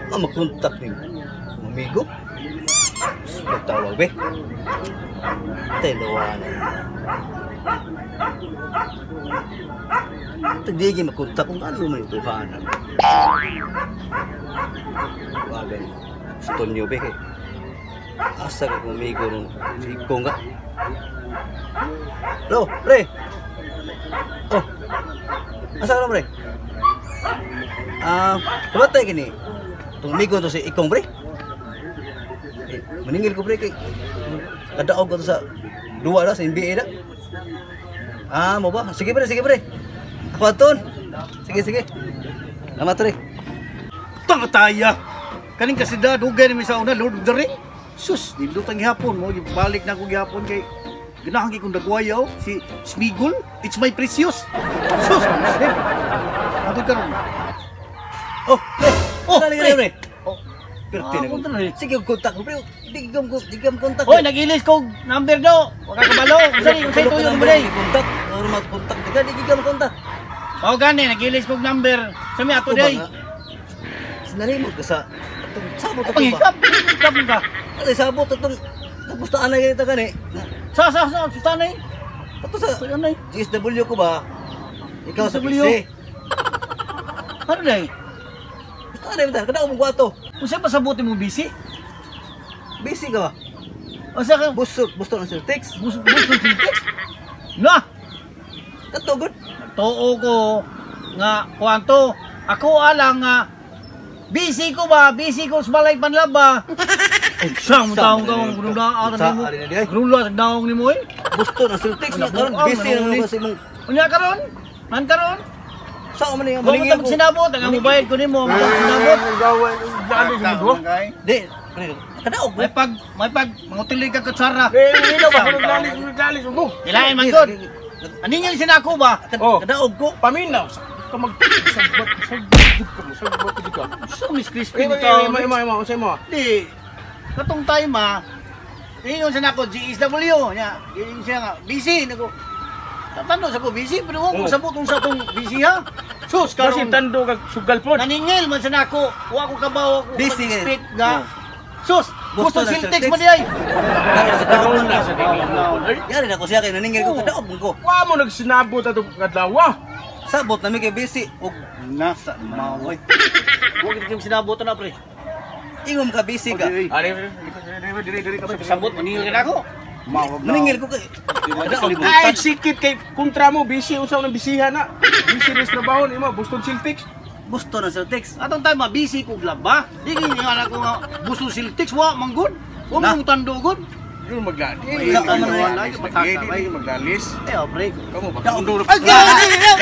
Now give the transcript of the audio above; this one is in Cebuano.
Ah, magkontak ni amigo. Magtawag be. Tayo. Tagdigi magkontak kung ano man ito kanan. Wagan. Gusto niyo be kay. Asa ka kung amigo nung si Ikong ka. Hello, pre. Oh. Asa ka na, pre? Ah, kabatay kini. Itong amigo to si Ikong, pre. Eh, maningil ko, pre, kay kadaog ko to sa duwa na sa NBA na. Ah, mo ba? Sige, pre, sige, pre. Ako aton. Sige, sige. Salamat, pre. Tangataya. Kaning kasi da dugay ni mi sa una, Lord of the Ring. Sus, nindot ang gihapon mo, balik na ko gihapon kay ganahan kay kong dagwayaw si Smigol, it's my precious. Sus, Muslim. Ako karon. Oh, pre. Oh, Dali, pre. dali, pre. Oh, Pero Ah, tinag. kontra na eh. Sige, kontak ko, pre. Di ko kontak. Hoy, nag-ilis ko number do. Wa ka kabalo. Unsa ni unsay tuyo mo day? Kontak. Oro mat kontak. Di ka kontak. Mao gani nag-ilis ko number. Sa mi ato Ako ba day. nga? Sinalimot ka sa atong sabot ato ba? Pangikap, pangikap ka. Ay, sabot atong tapos na anay kita gani. Sa sa sa sa tanay. Ato sa Sa anay. GSW ko ba? Ikaw sa GSW? PC. Ano day? Gusto ka na yun, kada mo kwarto. Unsa pa sabuti mo busy? Busy ka ba? Unsa ka? Busog, gusto ng Celtics. Bus bus ng text? Na, Kato, good. tuo ko nga kuanto. Ako alang nga busy ko ba? Busy ko sa balay panlaba. Ay, sa mo taong taong grula ata Sa nimo. ari na di ay. Grula sa daong nimo eh. Gusto ng Celtics na karon Buang, busy na manunguli. naman sa imong Unya karon? Man karon? sa man nga Kung maningil mo sinabot, ang mobile ko nimo, mo sinabot. Di, pre, kadaog May pag may pag mangutili ka kutsara. Eh, ba? Naglalis mo. Ilain man gud. Aningil sinako ba? Oh. Kadaog ko. Paminaw. Ka mag sagbat sagbat ka mo, sagbat ka. So Miss Crispy Eh, ni tao. imo imo imo, unsay mo? Di katong time ah. Ingon sa nako GSW nya. Ingon siya nga busy nako. Tatando sa ko busy pero wa ko Oh. sabot unsa tong busy ha. Sus Kasi karon tando kag sugal pod. naningil man sa nako. Wa ko kabaw ako Busy nga. mag-speak nga. Sus, Gusto gusto ng Celtics Celtics. man di ay. Karon sa Karon na sa dili. Yari na ko siya kay naningil ko kadaog ko. Wa mo nagsinabot ato kadlaw. Sabot na mi kay busy og Nasa maway. Wa gid yung sinabot na pre. ingom ka busy ka. Ari, diri diri ka. Sabot maningil ka nako. Mawag Maningil ko kay kadaog ko. Ay, sikit kay kontra mo busy unsa nang bisihan na. Busy ris trabaho nimo, Boston Celtics. Gusto ng Celtics. Atong time ma busy ko laba. Di gid nga ko nga gusto Celtics wa man gud. Wa Na. man tando gud. Yun maglali. Sa kaman na yan. Di maglalis. Eh, oh, pre. Kamu ba? Daog. Ay, ay, ay, ay,